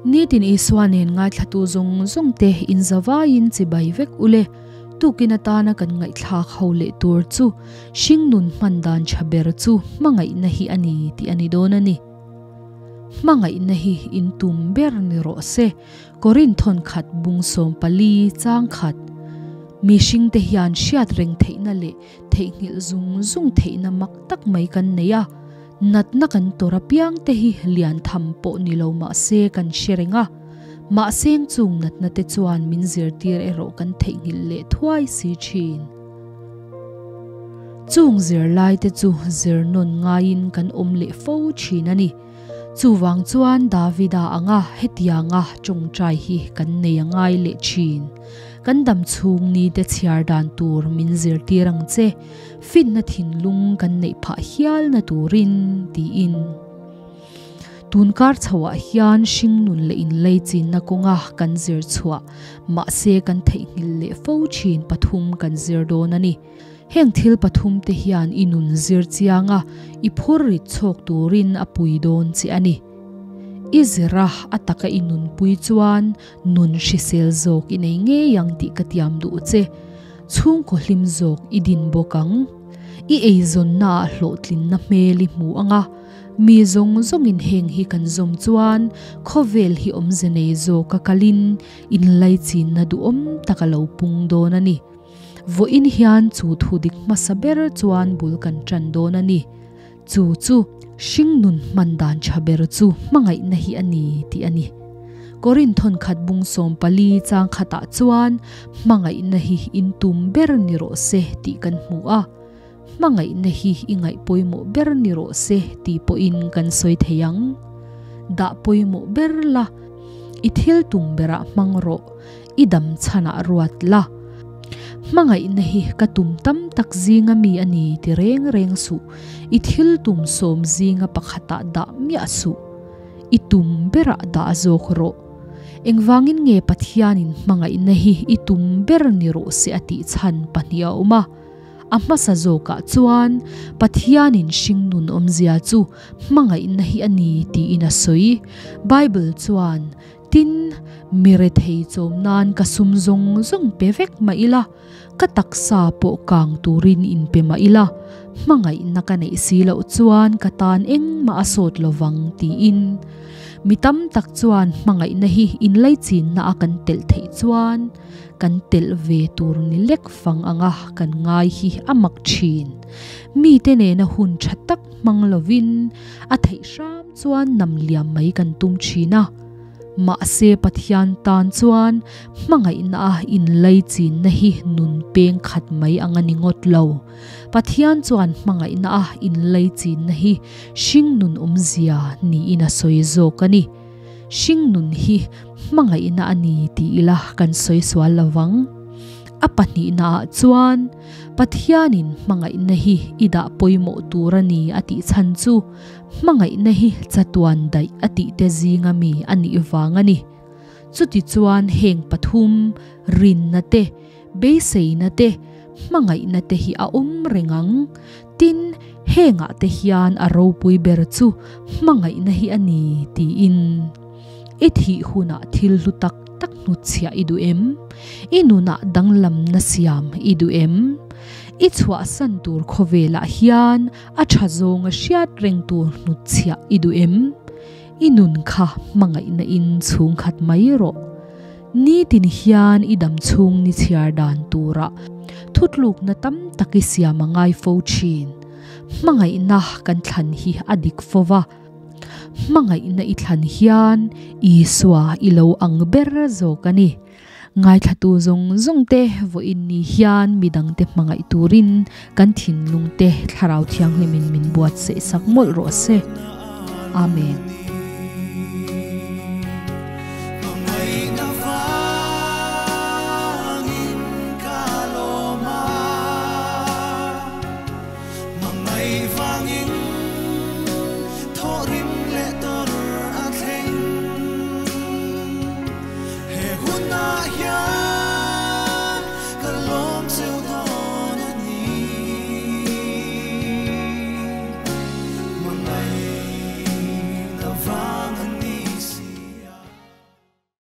Nitin Isua nen ngaithlatu zawng zawng te inzavaiin chibai vek ule. Tukin atana kan ngaihthlak ho leh tur chu hringnun hman dan tha ber chu hmangaihna hi a ni tih a ni dawn a ni. Hmangaihna hi in tum ber ni rawh se. Korin thawn khat bung 14 chang khat. Mihring te hian hriat reng theihna leh theihnghilh zung zung theihna mak tak mai kan nei a. Natna kan tawrh apiang te hi lian tham pawh ni lo mah se kan hre reng a. Mahseng chung natna te chuan min zirtir erawh kan theihnghilh leh thuai si thin. Chung zirlai te chu zir nawn ngaiin kan awm leh fo thin a ni. Chuvang chuan Davida anga hetianga tawngtai hi kan nei a ngai leh thin. Kan dam chhung ni te chhiar dan tur min zirtir ang che, finna thinlung kan neih phah hial na turin, tiin. Tunkar chhoah hian hringnun leh inleichinna kawnga kan zir chhuah, mahse kan theihnghilh leh fo thin pathum kan zir dawn a ni. Heng thil pathum te hian i nun zir chianga i phur rit chhawk turin a pui dawn che a ni. I zira a taka i nunpui chuan nun hrisel zawk i nei ngei ang tih ka tiam duh che. Chhungkaw hlim zawk i din bawk ang. I eizawnnaah hlawhtlinna hmel i hmu ang a, mi zawng zawngin heng hi kan zawm chuan khawvel hi awmze nei zawka kalin inlaichinna duhawm tak a lo pung dawn a ni. Vawiin hian chu thu dik hmasa ber chuan bul kan tan dawn a ni. Chu chu hringnun hman dan tha ber chu hmangaihna hi a ni tih a ni. Korin thawn khat bung 14 chang khatah chuan hmangaihna hi in tum ber ni rawh se tih kan hmu a. Hmangaihna hi i ngaih pawimawh ber ni rawh se tih pawhin kan sawi thei ang. Dah pawimawh ber la, i thil tum berah hmang rawh, i dam chhanah ruat la. Hmangaihna hi ka tum tam tak zinga mi a ni ti reng reng suh, i thil tum sawm zinga pakhatah dah miah suh. I tum berah dah zawk rawh. Engvangin nge Pathianin hmangaihna hi i tum ber ni rawh se a tih chhan pahnih a awm a. A hmasa zawkah chuan Pathianin hringnun awmzia chu hmangaihna hi a ni tiin a sawi. Bible chuan, Tin, mi rethei chawm nan ka sum zawng zawng pe vek mah ila, ka taksa pawh kang turin in pe mah ila, hmangaihna ka neih si loh chuan ka tan engmah a sawt lovang tiin. Mi tam tak chuan hmangaihna hi inlaichinna a kan telh theih chuan kan telh ve tur ni lek fang anga kan ngai hi a mak thin. Mite nena hun tha tak hmang lovin a theih hram chuan nam liam mai kan tum thin a. Mahse Pathian tan chuan hmangaihna a inlaichinna hi nun peng khat mai anga ni ngawt lo. Pathian chuan hmangaihna a inlaichinna hi hringnun awmzia niin a sawi zawk a ni. Hringnun hi hmangaihna a ni tih ila kan sawi sual lovang. A pahnihna ah chuan Pathianin hmangaihna hi i dah pawimawh tur a ni a tih chhan chu hmangaihna hi chatuan daih a tih te zinga mi a nih vang a ni. Chuti chuan heng pathum, rinna te, beiseina te, hmangaihna te hi a awm reng ang. Tin, hengah te hian a ropui ber chu hmangaihna hi a ni tiin. I thih hunah thil hlu tak tak hnutchhiah i duh em? I nunah danglamna siam i duh em? I chhuahsan tur khawvelah hian a tha zawnga hriat reng tur hnutchhiah i duh em? I nun kha hmangaihna in chhungkhat mai rawh. Nitin hian i dam chhung ni chhiar dan turah thutlukna tam tak i siam a ngai fo thin. Hmangaihna kan thlan hi a dik fova. Hmangaihna i thlan hian Isua i lo ang ber zawk a ni. Ngaithlatu zawng zawng te vawiin ni hian midangte hmangaih turin kan thinlung te Thlarau Thianghlimin min buatsaih sak mawlh rawh se. Amen.